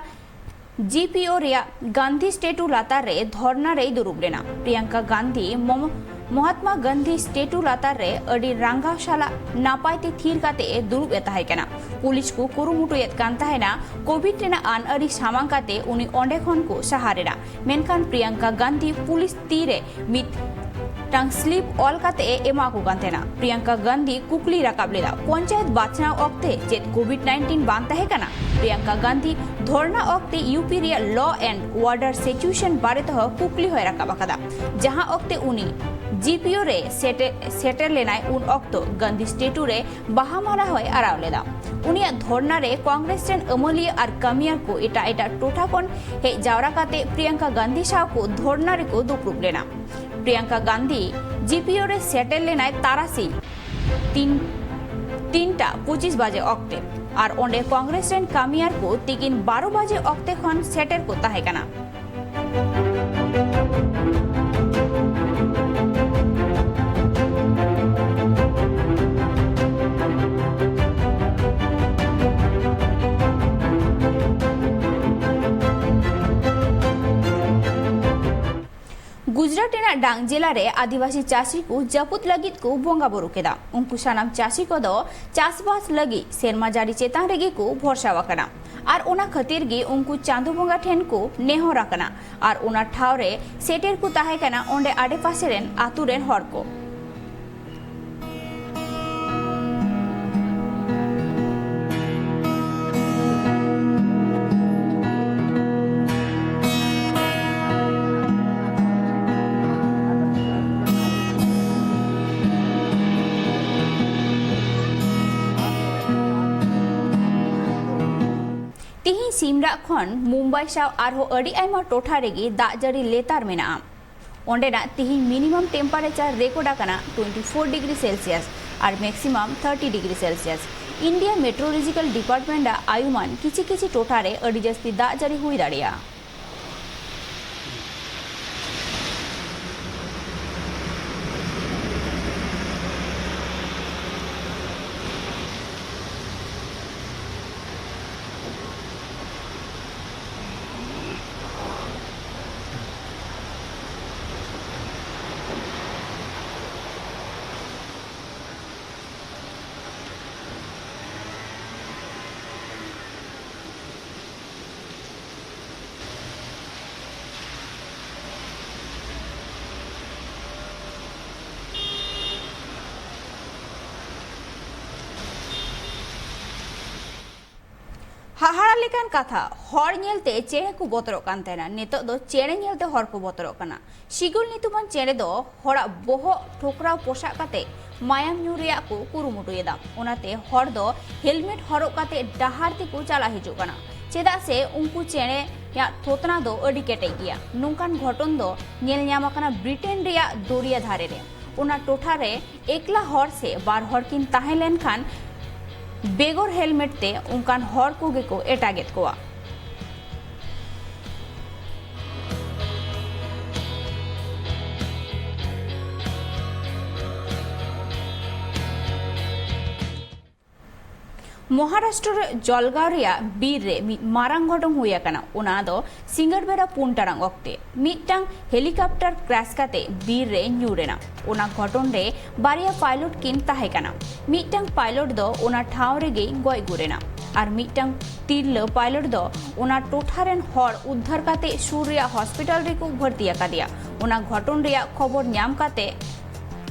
ᱡᱤᱯᱤᱳ ᱨᱮᱭᱟᱜ ᱜᱟᱱᱫᱷᱤ ᱥᱴᱮᱴᱩ ᱞᱟᱛᱟᱨ ᱨᱮ ᱫᱷᱚᱨᱱᱟ ᱨᱮᱭ ᱫᱩᱲᱩᱵ ᱞᱮᱱᱟ᱾ ᱯᱨᱤᱭᱟᱝᱠᱟ ᱜᱟᱱᱫᱷᱤ ᱢᱚᱢ-, ᱢᱚᱦᱟᱛᱢᱟ ᱜᱟᱱᱫᱷᱤ ᱥᱴᱮᱴᱩ ᱞᱟᱛᱟᱨ ᱨᱮ ᱟᱹᱰᱤ ᱨᱟᱸᱜᱟᱣ ᱥᱟᱞᱟᱜ ᱱᱟᱯᱟᱭ ᱛᱮ ᱛᱷᱤᱨ ᱠᱟᱛᱮ ᱮ ᱫᱩᱲᱩᱵ ᱮ ᱛᱟᱦᱮᱸ ᱠᱟᱱᱟ᱾ ᱯᱩᱞᱤᱥ ᱠᱚ ᱠᱩᱨᱩᱢᱩᱴᱩᱭᱮᱫ ᱠᱟᱱ ᱛᱟᱦᱮᱱᱟ᱾ ᱠᱳᱵᱷᱤᱰ ᱨᱮᱱᱟᱜ ᱟᱹᱱ ᱟᱹᱨᱤ ᱥᱟᱢᱟᱝ ᱠᱟᱛᱮ ᱩᱱᱤ ᱚᱸᱰᱮ ᱠᱷᱚᱱ ᱠᱚ ᱥᱟᱦᱟ ᱞᱮᱱᱟ᱾ ᱢᱮᱱᱠᱷᱟᱱ ᱯᱨᱤᱭᱟᱝᱠᱟ ᱜᱟᱱᱫᱷᱤ ᱯᱩᱞᱤᱥ ᱛᱤ ᱨᱮ ᱢᱤᱫᱴᱟᱝ ᱥᱞᱤᱯ ᱚᱞ ᱠᱟᱛᱮ ᱮ ᱮᱢᱟ ᱠᱚ ᱠᱟᱱ ᱛᱟᱦᱮᱱᱟ᱾ ᱯᱨᱤᱭᱟᱝᱠᱟ ᱜᱟᱱᱫᱷᱤ ᱠᱩᱠᱞᱤ ᱨᱟᱠᱟᱵ ᱞᱮᱫᱟ, ᱯᱚᱧᱪᱟᱭᱮᱛ ᱵᱟᱪᱷᱱᱟᱣ ᱚᱠᱛᱮ ᱪᱮᱫ ᱠᱳᱵᱷᱤᱰ ᱱᱟᱭᱤᱱᱴᱤᱱ ᱵᱟᱝ ᱛᱟᱦᱮᱸ ᱠᱟᱱᱟ? ᱯᱨᱤᱭᱟᱝᱠᱟ ᱜᱟᱱᱫᱷᱤ ᱫᱷᱚᱨᱱᱟ ᱚᱠᱛᱮ ᱤᱭᱩᱯᱤ ᱨᱮᱭᱟᱜ ᱞᱚ ᱮᱱᱰ ᱚᱨᱰᱟᱨ ᱥᱤᱪᱩᱭᱮᱥᱚᱱ ᱵᱟᱨᱮ ᱛᱮᱦᱚᱸ ᱠᱩᱠᱞᱤ ᱦᱚᱸᱭ ᱨᱟᱠᱟᱵ ᱟᱠᱟᱫᱟ, ᱡᱟᱦᱟᱸ ᱚᱠᱛᱮ ᱩᱱᱤ ᱡᱤᱯᱤᱳ ᱨᱮ ᱥᱮᱴᱮ-, ᱥᱮᱴᱮᱨ ᱞᱮᱱᱟᱭ᱾ ᱩᱱ ᱚᱠᱛᱚ ᱜᱟᱱᱫᱷᱤ ᱥᱴᱮᱴᱩ ᱨᱮ ᱵᱟᱦᱟ ᱢᱟᱞᱟ ᱦᱚᱸᱭ ᱟᱨᱟᱣ ᱞᱮᱫᱟ᱾ ᱩᱱᱤᱭᱟᱜ ᱫᱷᱚᱨᱱᱟ ᱨᱮ ᱠᱚᱝᱜᱨᱮᱥ ᱨᱮᱱ ᱟᱹᱢᱟᱹᱞᱤᱭᱟᱹ ᱟᱨ ᱠᱟᱹᱢᱤᱭᱟᱹ ᱠᱚ ᱮᱴᱟᱜ ᱮᱴᱟᱜ ᱴᱚᱴᱷᱟ ᱠᱷᱚᱱ ᱦᱮᱡ ᱡᱟᱣᱨᱟ ᱠᱟᱛᱮ ᱯᱨᱤᱭᱟᱝᱠᱟ ᱜᱟᱱᱫᱷᱤ ᱥᱟᱶ ᱠᱚ ᱫᱷᱚᱨᱱᱟ ᱨᱮᱠᱚ ᱫᱩᱯᱲᱩᱵ ᱞᱮᱱᱟ᱾ ᱯᱨᱤᱭᱟᱝᱠᱟ ᱜᱟᱱᱫᱷᱤ ᱡᱤᱯᱤᱳ ᱨᱮ ᱥᱮᱴᱮᱨ ᱞᱮᱱᱟᱭ ᱛᱟᱨᱟᱥᱤᱧ ᱛᱤᱱ, ᱛᱤᱱᱴᱟ ᱯᱚᱸᱪᱤᱥ ᱵᱟᱡᱮ ᱚᱠᱛᱮ ᱟᱨ ᱚᱸᱰᱮ ᱠᱚᱝᱜᱨᱮᱥ ᱨᱮᱱ ᱠᱟᱹᱢᱤᱭᱟᱹ ᱠᱚ ᱛᱤᱠᱤᱱ ᱵᱟᱨᱚ ᱵᱟᱡᱮ ᱚᱠᱛᱮ ᱠᱷᱚᱱ ᱥᱮᱴᱮᱨ ᱠᱚ ᱛᱟᱦᱮᱸ ᱠᱟᱱᱟ᱾ ᱢᱤᱫᱴᱟᱝ ᱡᱮᱞᱟ ᱨᱮ ᱟᱹᱫᱤᱵᱟᱹᱥᱤ ᱪᱟᱹᱥᱤ ᱠᱚ ᱡᱟᱹᱯᱩᱫ ᱞᱟᱹᱜᱤᱫ ᱠᱚ ᱵᱚᱸᱜᱟ ᱵᱩᱨᱩ ᱠᱮᱫᱟ᱾ ᱩᱱᱠᱩ ᱥᱟᱱᱟᱢ ᱪᱟᱹᱥᱤ ᱠᱚᱫᱚ ᱪᱟᱥᱵᱟᱥ ᱞᱟᱹᱜᱤᱫ ᱥᱮᱨᱢᱟ ᱡᱟᱹᱲᱤ ᱪᱮᱛᱟᱱ ᱨᱮᱜᱮ ᱠᱚ ᱵᱷᱚᱨᱥᱟ ᱟᱠᱟᱱᱟ ᱟᱨ ᱚᱱᱟ ᱠᱷᱟᱹᱛᱤᱨ ᱜᱮ ᱩᱱᱠᱩ ᱪᱟᱸᱫᱚ ᱵᱚᱸᱜᱟ ᱴᱷᱮᱱ ᱠᱚ ᱱᱮᱦᱚᱨ ᱟᱠᱟᱱᱟ ᱟᱨ ᱚᱱᱟ ᱴᱷᱟᱶ ᱨᱮ ᱥᱮᱴᱮᱨ ᱠᱚ ᱛᱟᱦᱮᱸ ᱠᱟᱱᱟ ᱚᱸᱰᱮ ᱟᱰᱮᱯᱟᱥᱮ ᱨᱮᱱ ᱟᱛᱳ ᱨᱮᱱ ᱦᱚᱲ ᱠᱚ᱾ ᱛᱤᱦᱤᱧ ᱥᱤᱢᱨᱟᱜ ᱠᱷᱚᱱ ᱢᱩᱢᱵᱟᱭ ᱥᱟᱶ ᱟᱨᱦᱚᱸ ᱟᱹᱰᱤ ᱟᱭᱢᱟ ᱴᱚᱴᱷᱟ ᱨᱮᱜᱮ ᱫᱟᱜ ᱡᱟᱹᱲᱤ ᱞᱮᱛᱟᱲ ᱢᱮᱱᱟᱜᱼᱟ᱾ ᱚᱸᱰᱮᱱᱟᱜ ᱛᱤᱦᱤᱧ minimum temperature record ᱟᱠᱟᱱᱟ twenty four degree Celsius ᱟᱨ maximum thirty degree Celsius᱾ India Meteorological Department ᱟᱜ ᱟᱭᱩᱢᱟᱹᱱ ᱠᱤᱪᱷᱤ ᱠᱤᱪᱷᱤ ᱴᱚᱴᱷᱟ ᱨᱮ ᱟᱹᱰᱤ ᱡᱟᱹᱥᱛᱤ ᱫᱟᱜ ᱡᱟᱹᱲᱤ ᱦᱩᱭ ᱫᱟᱲᱮᱭᱟᱜᱼᱟ᱾ ᱦᱟᱦᱟᱲᱟ ᱞᱮᱠᱟᱱ ᱠᱟᱛᱷᱟ, ᱦᱚᱲ ᱧᱮᱞᱛᱮ ᱪᱮᱬᱮ ᱠᱚ ᱵᱚᱛᱚᱨᱚᱜ ᱠᱟᱱ ᱛᱟᱦᱮᱱᱟ, ᱱᱤᱛᱚᱜ ᱫᱚ ᱪᱮᱬᱮ ᱧᱮᱞᱛᱮ ᱦᱚᱲ ᱠᱚ ᱵᱚᱛᱚᱨᱚᱜ ᱠᱟᱱᱟ᱾ ᱥᱤᱜᱩᱞ ᱧᱩᱛᱩᱢᱟᱱ ᱪᱮᱬᱮ ᱫᱚ ᱦᱚᱲᱟᱜ ᱵᱚᱦᱚᱜ ᱴᱷᱚᱠᱨᱟᱣ ᱯᱚᱥᱟᱜ ᱠᱟᱛᱮ ᱢᱟᱭᱟᱢ ᱧᱩ ᱨᱮᱭᱟᱜ ᱠᱚ ᱠᱩᱨᱩᱢᱩᱴᱩᱭᱮᱫᱟ᱾ ᱚᱱᱟᱛᱮ ᱦᱚᱲ ᱫᱚ helmet ᱦᱚᱨᱚᱜ ᱠᱟᱛᱮ ᱰᱟᱦᱟᱨ ᱛᱮᱠᱚ ᱪᱟᱞᱟᱜ ᱦᱤᱡᱩᱜ ᱠᱟᱱᱟ, ᱪᱮᱫᱟᱜ ᱥᱮ ᱩᱱᱠᱩ ᱪᱮᱬᱮᱭᱟᱜ ᱛᱷᱚᱛᱱᱟ ᱫᱚ ᱟᱹᱰᱤ ᱠᱮᱴᱮᱡ ᱜᱮᱭᱟ᱾ ᱱᱚᱝᱠᱟᱱ ᱜᱷᱚᱴᱚᱱ ᱫᱚ ᱧᱮᱞ ᱧᱟᱢ ᱟᱠᱟᱱᱟ ᱵᱨᱤᱴᱮᱱ ᱨᱮᱭᱟᱜ ᱫᱚᱨᱭᱟ ᱫᱷᱟᱨᱮ ᱨᱮ᱾ ᱚᱱᱟ ᱴᱚᱴᱷᱟ ᱨᱮ ᱮᱠᱞᱟ ᱦᱚᱲ ᱥᱮ ᱵᱟᱨ ᱦᱚᱲ ᱠᱤᱱ ᱛᱟᱦᱮᱸ ᱞᱮᱱᱠᱷᱟᱱ ᱵᱮᱜᱚᱨ helmet ᱛᱮ ᱚᱱᱠᱟᱱ ᱦᱚᱲ ᱠᱚᱜᱮ ᱠᱚ ᱮᱴᱟᱜᱮᱫ ᱠᱚᱣᱟ᱾ ᱢᱚᱦᱟᱨᱟᱥᱴᱨᱚ ᱨᱮ ᱡᱚᱞᱜᱟᱸᱣ ᱨᱮᱭᱟᱜ ᱵᱤᱨ ᱨᱮ ᱢᱤᱫ ᱢᱟᱨᱟᱝ ᱜᱷᱚᱴᱚᱱ ᱦᱩᱭ ᱟᱠᱟᱱᱟ᱾ ᱚᱱᱟ ᱫᱚ ᱥᱤᱸᱜᱟᱹᱲ ᱵᱮᱲᱟ ᱯᱩᱱ ᱴᱟᱲᱟᱝ ᱚᱠᱛᱮ ᱢᱤᱫᱴᱟᱝ ᱦᱮᱞᱤᱠᱟᱯᱴᱟᱨ ᱠᱨᱟᱥ ᱠᱟᱛᱮ ᱵᱤᱨ ᱨᱮ ᱧᱩᱨ ᱮᱱᱟ᱾ ᱚᱱᱟ ᱜᱷᱚᱴᱚᱱ ᱨᱮ ᱵᱟᱨᱭᱟ ᱯᱟᱭᱞᱚᱴ ᱠᱤᱱ ᱛᱟᱦᱮᱸ ᱠᱟᱱᱟ᱾ ᱢᱤᱫᱴᱟᱝ ᱯᱟᱭᱞᱚᱴ ᱫᱚ ᱚᱱᱟ ᱴᱷᱟᱶ ᱨᱮᱜᱮᱭ ᱜᱚᱡ ᱜᱩᱨ ᱮᱱᱟ ᱟᱨ ᱢᱤᱫᱴᱟᱝ ᱛᱤᱨᱞᱟᱹ ᱯᱟᱭᱞᱚᱴ ᱫᱚ ᱚᱱᱟ ᱴᱚᱴᱷᱟ ᱨᱮᱱ ᱦᱚᱲ ᱩᱫᱽᱫᱷᱟᱨ ᱠᱟᱛᱮ ᱥᱩᱨ ᱨᱮᱭᱟᱜ ᱦᱚᱥᱯᱤᱴᱟᱞ ᱨᱮᱠᱚ ᱵᱷᱚᱨᱛᱤ ᱟᱠᱟᱫᱮᱭᱟ᱾ ᱚᱱᱟ ᱜᱷᱚᱴᱚᱱ ᱨᱮᱭᱟᱜ ᱠᱷᱚᱵᱚᱨ ᱧᱟᱢ ᱠᱟᱛᱮ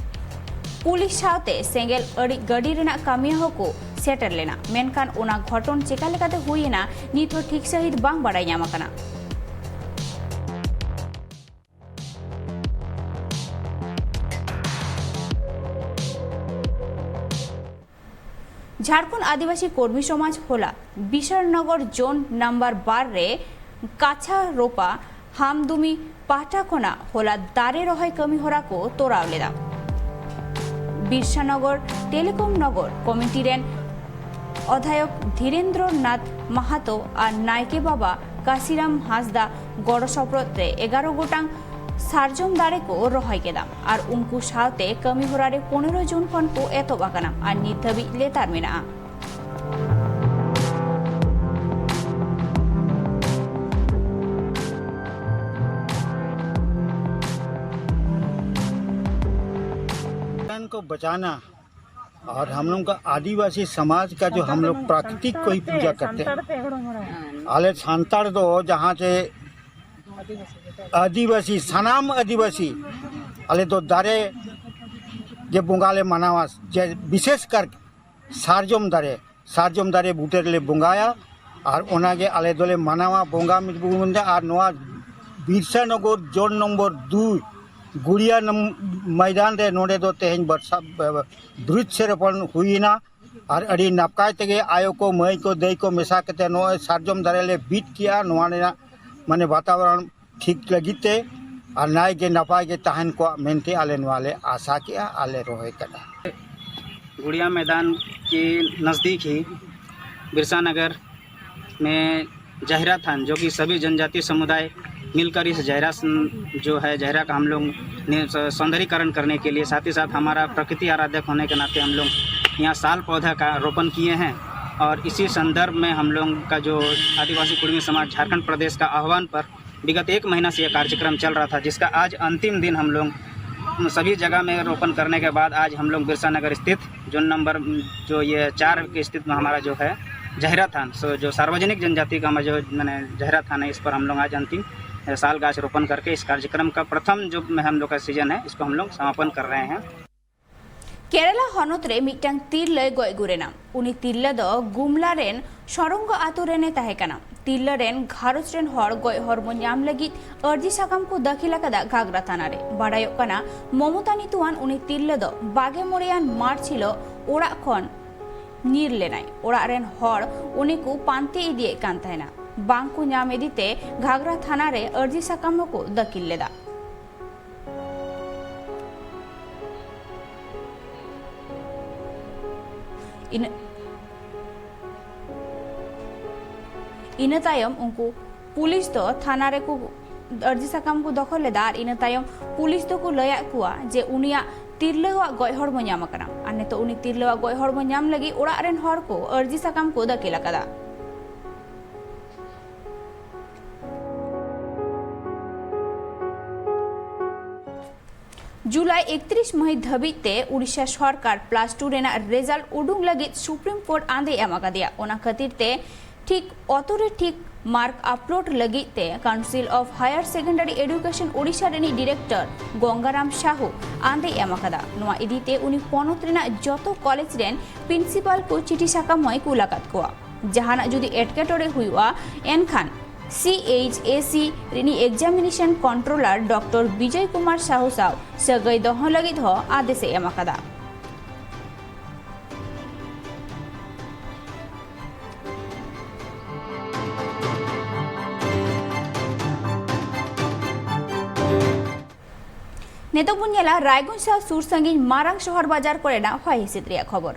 ᱯᱩᱞᱤᱥ ᱥᱟᱶᱛᱮ ᱥᱮᱸᱜᱮᱞ ᱟᱹᱰᱤ ᱜᱟᱹᱰᱤ ᱨᱮᱱᱟᱜ ᱠᱟᱹᱢᱤᱭᱟᱹ ᱦᱚᱸᱠᱚ ᱥᱮᱴᱮᱨ ᱞᱮᱱᱟ, ᱢᱮᱱᱠᱷᱟᱱ ᱚᱱᱟ ᱜᱷᱚᱴᱚᱱ ᱪᱮᱠᱟ ᱞᱮᱠᱟᱛᱮ ᱦᱩᱭ ᱮᱱᱟ, ᱱᱤᱛ ᱦᱚᱸ ᱴᱷᱤᱠ ᱥᱟᱹᱦᱤᱡ ᱵᱟᱝ ᱵᱟᱲᱟᱭ ᱧᱟᱢ ᱟᱠᱟᱱᱟ᱾ ᱡᱷᱟᱲᱠᱷᱚᱸᱰ ᱟᱹᱫᱤᱵᱟᱹᱥᱤ ᱠᱚᱨᱢᱤ ᱥᱚᱢᱟᱡᱽ ᱦᱚᱞᱟ ᱵᱤᱥᱟᱞᱱᱚᱜᱚᱨ ᱡᱳᱱ ᱱᱟᱢᱵᱟᱨ ᱵᱟᱨ ᱨᱮ ᱠᱟᱪᱷᱟ ᱨᱳᱯᱟ ᱦᱟᱢᱫᱩᱢᱤ ᱯᱟᱦᱴᱟ ᱠᱷᱚᱱᱟᱜ ᱦᱚᱞᱟ ᱫᱟᱨᱮ ᱨᱚᱦᱚᱭ ᱠᱟᱹᱢᱤ ᱦᱚᱨᱟ ᱠᱚ ᱛᱚᱨᱟᱣ ᱞᱮᱫᱟ᱾ ᱵᱤᱨᱥᱟᱱᱚᱜᱚᱨ ᱴᱮᱞᱤᱠᱚᱢ ᱱᱚᱜᱚᱨ ᱠᱚᱢᱤᱴᱤ ᱨᱮᱱ ᱚᱫᱷᱟᱭᱚᱠ ᱫᱷᱤᱨᱮᱱᱫᱨᱚ ᱱᱟᱛᱷ ᱢᱟᱦᱟᱛᱚ ᱟᱨ ᱱᱟᱭᱠᱮ ᱵᱟᱵᱟ ᱠᱟᱥᱤᱨᱟᱢ ᱦᱟᱸᱥᱫᱟ ᱜᱚᱲᱚ ᱥᱚᱯᱚᱦᱚᱫ ᱨᱮ ᱮᱜᱟᱨᱚ ᱜᱚᱴᱟᱝ ᱥᱟᱨᱡᱚᱢ ᱫᱟᱨᱮ ᱠᱚ ᱨᱚᱦᱚᱭ ᱠᱮᱫᱟ ᱟᱨ ᱩᱱᱠᱩ ᱥᱟᱶᱛᱮ ᱠᱟᱹᱢᱤ ᱦᱚᱨᱟ ᱨᱮ ᱯᱚᱱᱮᱨᱚ ᱡᱩᱱ ᱠᱷᱚᱱ ᱠᱚ ᱮᱛᱚᱦᱚᱵ ᱟᱠᱟᱱᱟ ᱟᱨ ᱱᱤᱛ ᱫᱷᱟᱹᱵᱤᱡ ᱞᱮᱛᱟᱲ ᱢᱮᱱᱟᱜᱼᱟ᱾ को बचाना और हम लोग का आदिवासी समाज का जो हम लोग प्राकृतिक को ही पूजा करते हैं। ᱟᱞᱮ ᱥᱟᱱᱛᱟᱲ ᱫᱚ ᱡᱟᱦᱟᱸ ᱪᱮ ᱟᱹᱫᱤᱵᱟᱹᱥᱤ, ᱥᱟᱱᱟᱢ ᱟᱹᱫᱤᱵᱟᱹᱥᱤ, ᱟᱞᱮ ᱫᱚ ᱫᱟᱨᱮ ᱜᱮ ᱵᱚᱸᱜᱟ ᱞᱮ ᱢᱟᱱᱟᱣᱟ, ᱡᱮ ᱵᱤᱥᱮᱥ ᱠᱟᱨ ᱥᱟᱨᱡᱚᱢ ᱫᱟᱨᱮ, ᱥᱟᱨᱡᱚᱢ ᱫᱟᱨᱮ ᱵᱩᱴᱟᱹ ᱨᱮᱞᱮ ᱵᱚᱸᱜᱟᱭᱟ᱾ ᱟᱨ ᱚᱱᱟᱜᱮ ᱟᱞᱮ ᱫᱚᱞᱮ ᱢᱟᱱᱟᱣᱟ, ᱵᱚᱸᱜᱟ ᱢᱮᱱᱛᱮ᱾ ᱟᱨ ᱱᱚᱣᱟ ᱵᱤᱨᱥᱟ ᱱᱚᱜᱚᱨ ᱡᱳᱱ ᱱᱚᱢᱵᱚᱨ ᱫᱩᱭ ᱜᱩᱲᱤᱭᱟ ᱱᱚᱢ-, ᱢᱚᱭᱫᱟᱱ ᱨᱮ ᱱᱚᱰᱮ ᱫᱚ ᱛᱮᱦᱮᱧ ᱵᱨᱤᱠᱥᱟᱨᱳᱯᱚᱱ ᱦᱩᱭᱮᱱᱟ᱾ ᱟᱨ ᱟᱹᱰᱤ ᱱᱟᱯᱟᱭ ᱛᱮᱜᱮ ᱟᱭᱳ ᱠᱚ, ᱢᱟᱹᱭ ᱠᱚ, ᱫᱟᱹᱭ ᱠᱚ ᱢᱮᱥᱟ ᱠᱟᱛᱮ ᱱᱚᱜᱼᱚᱭ ᱥᱟᱨᱡᱚᱢ ᱫᱟᱨᱮ ᱞᱮ ᱵᱤᱫ ᱠᱮᱜᱼᱟ᱾ ᱱᱚᱣᱟ ᱨᱮᱱᱟᱜ ᱢᱟᱱᱮ ᱵᱟᱛᱟᱵᱚᱨᱚᱱ ᱴᱷᱤᱠ ᱞᱟᱹᱜᱤᱫ ᱛᱮ ᱟᱨ ᱱᱟᱭ ᱜᱮ ᱱᱟᱯᱟᱭ ᱜᱮ ᱛᱟᱦᱮᱱ ᱠᱚᱣᱟᱜ ᱢᱮᱱᱛᱮ ᱟᱞᱮ ᱱᱚᱣᱟ ᱞᱮ ᱟᱥᱟ ᱠᱮᱜᱼᱟ ᱟᱨ ᱞᱮ ᱨᱚᱦᱚᱭ ᱠᱟᱫᱟ᱾ गुड़िया मैदान के नज़दीक ही बिरसा नगर में जहरा थान, जो कि सभी जनजातीय समुदाय मिलकर इस जहरा स-, जो है, जहरा का हम लोग ने स-, सौंदर्यीकरण करने के लिए, साथ ही साथ हमारा प्रकृति आराधक होने के नाते हम लोग यहाँ साल पौधा का रोपण किए हैं। और इसी संदर्भ में हम लोग का जो आदिवासी कुड़मी समाज झारखंड प्रदेश का आह्वान पर विगत एक महीना से यह कार्यक्रम चल रहा था, जिसका आज अंतिम दिन हम लोग सभी जगह में रोपण करने के बाद आज हम लोग बिरसा नगर स्थित जोन नंबर जो ये चार के स्थित में हमारा जो है जहरा थान, सो जो सार्वजनिक जनजाति का हमारा जो मैंने जहरा थान है, इस पर हम लोग आज अंतिम साल गाछ रोपण करके इस कार्यक्रम का प्रथम जो हम लोग का सीजन है, इसको हम लोग समापन कर रहे हैं। ᱠᱮᱨᱟᱞᱟ ᱦᱚᱱᱚᱛ ᱨᱮ ᱢᱤᱫᱴᱟᱝ ᱛᱤᱨᱞᱟᱹᱭ ᱜᱚᱡ ᱜᱩᱨ ᱮᱱᱟ᱾ ᱩᱱᱤ ᱛᱤᱨᱞᱟᱹ ᱫᱚ ᱜᱩᱢᱞᱟ ᱨᱮᱱ ᱥᱚᱨᱚᱝᱜᱚ ᱟᱛᱳ ᱨᱮᱱᱮ ᱛᱟᱦᱮᱸ ᱠᱟᱱᱟ᱾ ᱛᱤᱨᱞᱟᱹ ᱨᱮᱱ ᱜᱷᱟᱨᱚᱸᱡᱽ ᱨᱮᱱ ᱦᱚᱲ ᱜᱚᱡ ᱦᱚᱲᱢᱚ ᱧᱟᱢ ᱞᱟᱹᱜᱤᱫ ᱟᱹᱨᱡᱤ ᱥᱟᱠᱟᱢ ᱠᱚ ᱫᱟᱹᱠᱷᱤᱞ ᱟᱠᱟᱫᱟ ᱜᱷᱟᱜᱽᱨᱟ ᱛᱷᱟᱱᱟ ᱨᱮ᱾ ᱵᱟᱰᱟᱭᱚᱜ ᱠᱟᱱᱟ, ᱢᱚᱢᱚᱛᱟ ᱧᱩᱛᱩᱢᱟᱱ ᱩᱱᱤ ᱛᱤᱨᱞᱟᱹ ᱫᱚ ᱵᱟᱜᱮ ᱢᱚᱬᱮᱭᱟᱱ ᱢᱟᱨᱪ ᱦᱤᱞᱳᱜ ᱚᱲᱟᱜ ᱠᱷᱚᱱ ᱧᱤᱨ ᱞᱮᱱᱟᱭ᱾ ᱚᱲᱟᱜ ᱨᱮᱱ ᱦᱚᱲ ᱩᱱᱤ ᱠᱚ ᱯᱟᱱᱛᱮ ᱤᱫᱤᱭᱮᱫ ᱠᱟᱱ ᱛᱟᱦᱮᱱᱟ᱾ ᱵᱟᱝ ᱠᱚ ᱧᱟᱢ ᱤᱫᱤᱛᱮ ᱜᱷᱟᱜᱽᱨᱟ ᱛᱷᱟᱱᱟ ᱨᱮ ᱟᱹᱨᱡᱤ ᱥᱟᱠᱟᱢ ᱦᱚᱸᱠᱚ ᱫᱟᱹᱠᱷᱤᱞ ᱞᱮᱫᱟ᱾ ᱤᱱᱟᱹ, ᱤᱱᱟᱹ ᱛᱟᱭᱚᱢ ᱩᱱᱠᱩ ᱯᱩᱞᱤᱥ ᱫᱚ ᱛᱷᱟᱱᱟ ᱨᱮᱠᱚ ᱟᱹᱨᱡᱤ ᱥᱟᱠᱟᱢ ᱠᱚ ᱫᱚᱠᱷᱚᱞ ᱞᱮᱫᱟ ᱟᱨ ᱤᱱᱟᱹ ᱛᱟᱭᱚᱢ ᱯᱩᱞᱤᱥ ᱫᱚᱠᱚ ᱞᱟᱹᱭᱟᱫ ᱠᱚᱣᱟ ᱡᱮ ᱩᱱᱤᱭᱟᱜ ᱛᱤᱨᱞᱟᱹᱣᱟᱜ ᱜᱚᱡ ᱦᱚᱲᱢᱚ ᱧᱟᱢ ᱟᱠᱟᱱᱟ᱾ ᱟᱨ ᱱᱤᱛᱚᱜ ᱩᱱᱤ ᱛᱤᱨᱞᱟᱹᱣᱟᱜ ᱜᱚᱡ ᱦᱚᱲᱢᱚ ᱧᱟᱢ ᱞᱟᱹᱜᱤᱫ ᱚᱲᱟᱜ ᱨᱮᱱ ᱦᱚᱲ ᱠᱚ ᱟᱹᱨᱡᱤ ᱥᱟᱠᱟᱢ ᱠᱚ ᱫᱟᱹᱠᱷᱤᱞ ᱟᱠᱟᱫᱟ᱾ ᱡᱩᱞᱟᱭ ᱮᱠᱛᱨᱤᱥ ᱢᱟᱹᱦᱤᱛ ᱫᱷᱟᱹᱵᱤᱡ ᱛᱮ ᱩᱰᱤᱥᱟ ᱥᱚᱨᱠᱟᱨ ᱯᱞᱟᱥ ᱴᱩ ᱨᱮᱱᱟᱜ ᱨᱮᱡᱟᱞᱴ ᱩᱰᱩᱝ ᱞᱟᱹᱜᱤᱫ ᱥᱩᱯᱨᱤᱢ ᱠᱳᱨᱴ ᱟᱸᱫᱮ ᱮᱢ ᱟᱠᱟᱫᱮᱭᱟ᱾ ᱚᱱᱟ ᱠᱷᱟᱹᱛᱤᱨ ᱛᱮ ᱴᱷᱤᱠ ᱚᱠᱛᱚ ᱨᱮ ᱴᱷᱤᱠ ᱢᱟᱨᱠ ᱟᱯᱞᱳᱰ ᱞᱟᱹᱜᱤᱫ ᱛᱮ council of higher secondary education Odisha ᱨᱤᱱᱤᱡ ᱰᱤᱨᱮᱠᱴᱚᱨ ᱜᱚᱝᱜᱟᱨᱟᱢ ᱥᱟᱦᱩ ᱟᱸᱫᱮ ᱮᱢ ᱟᱠᱟᱫᱟ᱾ ᱱᱚᱣᱟ ᱤᱫᱤ ᱛᱮ ᱩᱱᱤ ᱯᱚᱱᱚᱛ ᱨᱮᱱᱟᱜ ᱡᱚᱛᱚ ᱠᱚᱞᱮᱡᱽ ᱨᱮᱱ ᱯᱨᱤᱱᱥᱤᱯᱟᱞ ᱠᱚ ᱪᱤᱴᱷᱤ ᱥᱟᱠᱟᱢ ᱦᱚᱸᱭ ᱠᱩᱞ ᱟᱠᱟᱫ ᱠᱚᱣᱟ᱾ ᱡᱟᱦᱟᱱᱟᱜ ᱡᱩᱫᱤ ᱮᱴᱠᱮᱴᱚᱬᱮ ᱦᱩᱭᱩᱜᱼᱟ, ᱮᱱᱠᱷᱟᱱ ᱥᱤ ᱮᱭᱤᱪ ᱮ ᱥᱤ ᱨᱤᱱᱤᱡ examination controller doctor Bijoy Kumar Sahu ᱥᱟᱶ ᱥᱟᱹᱜᱟᱹᱭ ᱫᱚᱦᱚ ᱞᱟᱹᱜᱤᱫ ᱦᱚᱸ ᱟᱫᱮᱥ ᱮ ᱮᱢ ᱟᱠᱟᱫᱟ᱾ ᱱᱤᱛᱚᱜ ᱵᱚᱱ ᱧᱮᱞᱟ ᱨᱟᱭᱜᱚᱸᱡᱽ ᱥᱟᱶ ᱥᱩᱨ ᱥᱟᱺᱜᱤᱧ ᱢᱟᱨᱟᱝ ᱥᱚᱦᱚᱨ ᱵᱟᱡᱟᱨ ᱠᱚᱨᱮᱱᱟᱜ ᱦᱚᱭ ᱦᱤᱸᱥᱤᱫ ᱨᱮᱭᱟᱜ ᱠᱷᱚᱵᱚᱨ᱾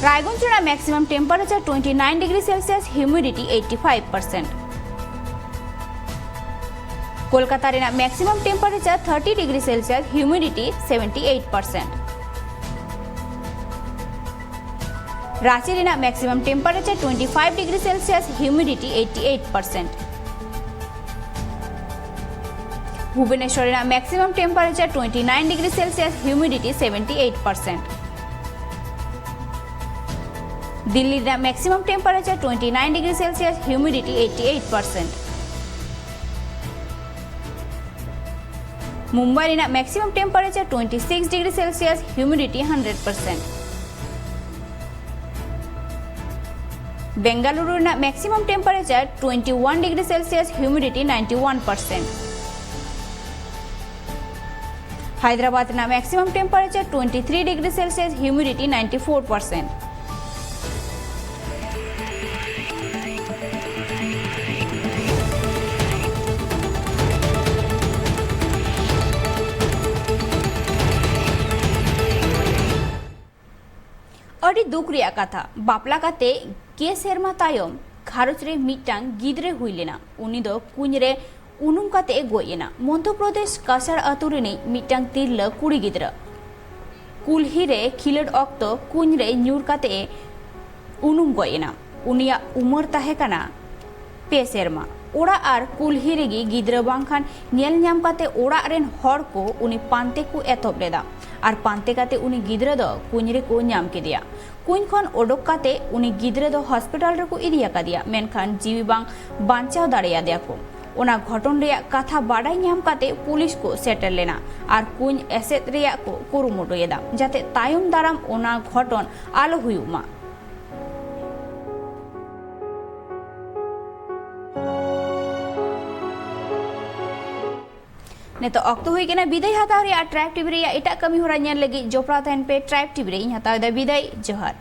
ᱨᱟᱭᱜᱚᱸᱡᱽ ᱨᱮᱱᱟᱜ maximum temperature twenty nine degree Celsius, humidity eighty five percent᱾ Kolkata ᱨᱮᱱᱟᱜ maximum temperature thirty degree Celsius, humidity seventy eight percent᱾ Ranchi ᱨᱮᱱᱟᱜ maximum temperature twenty five degree Celsius, humidity eighty eight percent᱾ Bhubaneswar ᱨᱮᱱᱟᱜ maximum temperature twenty nine degree Celsius, humidity seventy eight percent᱾ Delhi ᱨᱮᱱᱟᱜ maximum temperature twenty nine degree Celsius, humidity eighty eight percent᱾ Mumbai ᱨᱮᱱᱟᱜ maximum temperature twenty six degree Celsius, humidity hundred percent᱾ Bengaluru ᱨᱮᱱᱟᱜ maximum temperature twenty one degree Celsius, humidity ninety one percent᱾ Hyderabad ᱨᱮᱱᱟᱜ maximum temperature twenty three degree Celsius, humidity ninety four percent᱾ ᱟᱹᱰᱤ ᱫᱩᱠ ᱨᱮᱭᱟᱜ ᱠᱟᱛᱷᱟ, ᱵᱟᱯᱞᱟ ᱠᱟᱛᱮ ᱜᱮ ᱥᱮᱨᱢᱟ ᱛᱟᱭᱚᱢ ᱜᱷᱟᱨᱚᱸᱡᱽ ᱨᱮ ᱢᱤᱫᱴᱟᱝ ᱜᱤᱫᱽᱨᱟᱹ ᱦᱩᱭ ᱞᱮᱱᱟ᱾ ᱩᱱᱤ ᱫᱚ ᱠᱩᱧ ᱨᱮ ᱩᱱᱩᱢ ᱠᱟᱛᱮ ᱮ ᱜᱚᱡ ᱮᱱᱟ᱾ ᱢᱚᱫᱷᱭᱚ ᱯᱨᱚᱫᱮᱥ ᱠᱟᱪᱷᱟᱲ ᱟᱹᱛᱩ ᱨᱤᱱᱤᱡ ᱢᱤᱫᱴᱟᱝ ᱛᱤᱨᱞᱟᱹ ᱠᱩᱲᱤ ᱜᱤᱫᱽᱨᱟᱹ ᱠᱩᱞᱦᱤ ᱨᱮ ᱠᱷᱤᱞᱟᱹᱰ ᱚᱠᱛᱚ ᱠᱩᱧ ᱨᱮ ᱧᱩᱨ ᱠᱟᱛᱮ ᱮ ᱩᱱᱩᱢ ᱜᱚᱡ ᱮᱱᱟ᱾ ᱩᱱᱤᱭᱟᱜ ᱩᱢᱟᱹᱨ ᱛᱟᱦᱮᱸ ᱠᱟᱱᱟ ᱯᱮ ᱥᱮᱨᱢᱟ᱾ ᱚᱲᱟᱜ ᱟᱨ ᱠᱩᱞᱦᱤ ᱨᱮᱜᱮ ᱜᱤᱫᱽᱨᱟᱹ ᱵᱟᱝᱠᱷᱟᱱ ᱧᱮᱞ ᱧᱟᱢ ᱠᱟᱛᱮ ᱚᱲᱟᱜ ᱨᱮᱱ ᱦᱚᱲ ᱠᱚ ᱩᱱᱤ ᱯᱟᱱᱛᱮ ᱠᱚ ᱮᱛᱚᱦᱚᱵ ᱞᱮᱫᱟ ᱟᱨ ᱯᱟᱱᱛᱮ ᱠᱟᱛᱮ ᱩᱱᱤ ᱜᱤᱫᱽᱨᱟᱹ ᱫᱚ ᱠᱩᱧ ᱨᱮᱠᱚ ᱧᱟᱢ ᱠᱮᱫᱮᱭᱟ᱾ ᱠᱩᱧ ᱠᱷᱚᱱ ᱚᱰᱚᱠ ᱠᱟᱛᱮ ᱩᱱᱤ ᱜᱤᱫᱽᱨᱟᱹ ᱫᱚ ᱦᱚᱥᱯᱤᱴᱟᱞ ᱨᱮᱠᱚ ᱤᱫᱤ ᱟᱠᱟᱫᱮᱭᱟ, ᱢᱮᱱᱠᱷᱟᱱ ᱡᱤᱣᱤ ᱵᱟᱝ ᱵᱟᱧᱪᱟᱣ ᱫᱟᱲᱮᱭᱟᱫᱮᱭᱟ ᱠᱚ᱾ ᱚᱱᱟ ᱜᱷᱚᱴᱚᱱ ᱨᱮᱭᱟᱜ ᱠᱟᱛᱷᱟ ᱵᱟᱰᱟᱭ ᱧᱟᱢ ᱠᱟᱛᱮ ᱯᱩᱞᱤᱥ ᱠᱚ ᱥᱮᱴᱮᱨ ᱞᱮᱱᱟ ᱟᱨ ᱠᱩᱧ ᱮᱥᱮᱫ ᱨᱮᱭᱟᱜ ᱠᱚ ᱠᱩᱨᱩᱢᱩᱴᱩᱭᱮᱫᱟ, ᱡᱟᱛᱮ ᱛᱟᱭᱚᱢ ᱫᱟᱨᱟᱢ ᱚᱱᱟ ᱜᱷᱚᱴᱚᱱ ᱟᱞᱚ ᱦᱩᱭᱩᱜ ᱢᱟ᱾ ᱱᱤᱛᱚᱜ ᱚᱠᱛᱚ ᱦᱩᱭ ᱠᱟᱱᱟ ᱵᱤᱫᱟᱹᱭ ᱦᱟᱛᱟᱣ ᱨᱮᱭᱟᱜ᱾ ᱴᱨᱟᱭᱤᱵᱽ ᱴᱤᱵᱷᱤ ᱨᱮᱭᱟᱜ ᱮᱴᱟᱜ ᱠᱟᱹᱢᱤ ᱦᱚᱨᱟ ᱧᱮᱞ ᱞᱟᱹᱜᱤᱫ ᱡᱚᱯᱲᱟᱣ ᱛᱟᱦᱮᱱ ᱯᱮ ᱴᱨᱟᱭᱤᱵᱽ ᱴᱤᱵᱷᱤ ᱨᱮ᱾ ᱤᱧ ᱦᱟᱛᱟᱣ ᱮᱫᱟ ᱵᱤᱫᱟᱹᱭ᱾ ᱡᱚᱦᱟᱨ᱾